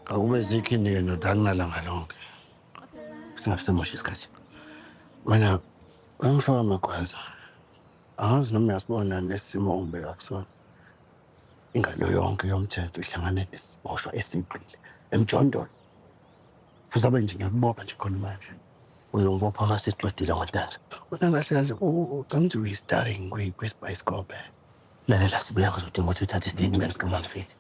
Akube zikhini-ke ndoda akunalanga lonke. Singabe simosha isikhathi. Mina ngangifaka amagwaza. Angazi noma uyasibona nesimo ongibeka kusona. Ingalo yonke yomthetho ihlangane nesiboshwa eseqile emjondolo. Futhi abe nje ngiyakubopha nje khona manje. Uyongibopha uma sesiqedile ngoNtanzi. Wena kahle kahle ucabanga ukuthi uyi-starring kwi-Spice Lalela sibuya ngizodinga ukuthi uthathe istatement sikaMamfeti.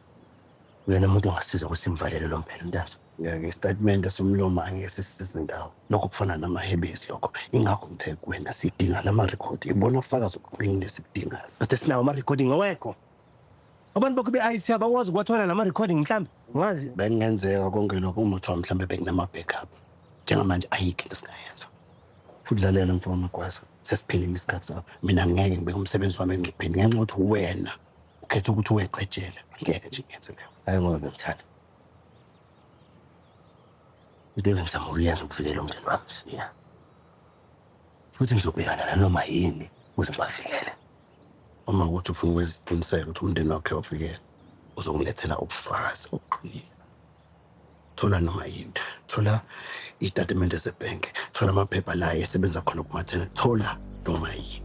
Uyena umuntu ongasiza ukuthi simvalele lo mphelo Ntanzi. Ngeke isitatimende somlomo angeke sisisize ndawo. Lokho kufana namahebezi lokho. Ingakho ngithe kuwena sidinga lama record. Ibona ubufakazi obuqinile esibudingayo. Kade sinawo ama-recording awekho. Abantu bakho be-IT abakwazi ukuwathola lama recording mhlawumbe. Ngazi. Bekungenzeka konke lokho uma kuthiwa mhlawumbe bekunama-backup. Njengamanje ayikho into esingayenza. Futhi lalela mfo kaMagwaza, sesiphelile isikhathi sakho. Mina ngeke ngibeke umsebenzi wami engcupheni ngenxa yokuthi wena ukhetha ukuthi uweqejele. Angeke nje ngiyenze leyo. Hayi ngoba bengithanda. Into ebengizama ukuyenza ukuvikela umndeni wami Siya. Futhi ngizobhekana nanoma yini ukuze ngibavikele. Uma ukuthi ufuna ukwenza isiqiniseko ukuthi umndeni wakho uyavikela, uzongilethela ubufakazi obuqinile. Thola noma yini. Thola iy'tatimende zebhenki, thola amaphepha la esebenza khona kumathena, thola noma yini.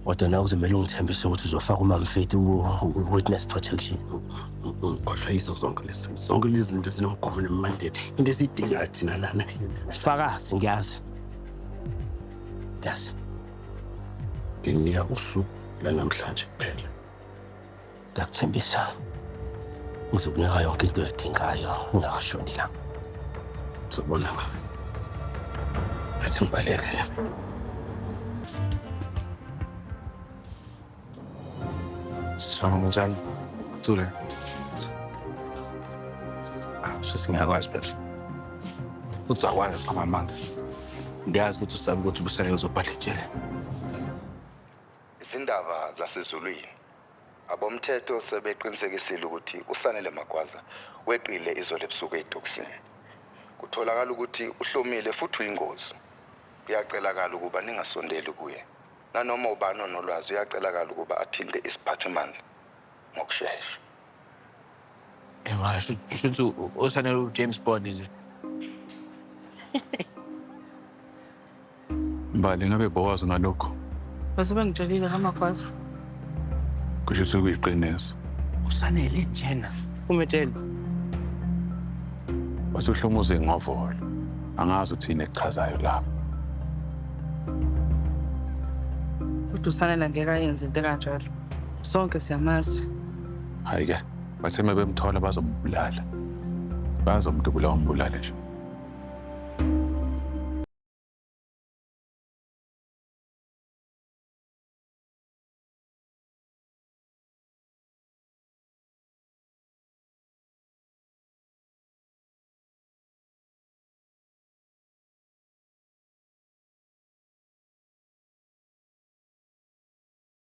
Kodwa nawe kuzomele ungithembise ukuthi uzofaka uMamfeti ku-witness protection. Khohlwa yizo zonke lezi zonke lezi zinto ezinomgomo nemimandela. Into esiyidingayo thina lana Fakazi ngiyazi. Ngiyazi. nginika usuku lanamhlanje kuphela. Ngiyakuthembisa. Ngizokunika yonke into oyidingayo ngingakashoni la. Sobona ngawe. Athi ngibaleke la. Siswami njani? Thule. Sisi ngiyakwazi phela. Futhi akwazi ukuqamba amanga. Ngiyazi ukuthi usabe ukuthi ubusalele uzobhadla ejele. Izindaba zasezulwini. Abomthetho sebeqinisekisile ukuthi uSanele Magwaza weqile izolo ebusuku ezitokisini. Kutholakala ukuthi uhlomile futhi uyingozi. Kuyacelakala ukuba ningasondeli kuye. Nanoma ubani onolwazi uyacelakala ukuba athinte isiphathimandla ngokushesha. Ewa, shuthi uSanele uJames Bond nje. Mbali ngabe bowazi ngalokho? Base bengitshelile kaMagwaza. Kusho ukuthi kuyiqiniso. Usanele njena. Umetshele. Wathi uhlumuze ngovolo. Angazi uthini ekuchazayo lapho. Kodwa uSanele angeke ayenze into ekanjalo. Sonke siyamazi. Hayi ke, bathe uma bemthola bazombulala. Bazomdubula bambulale nje.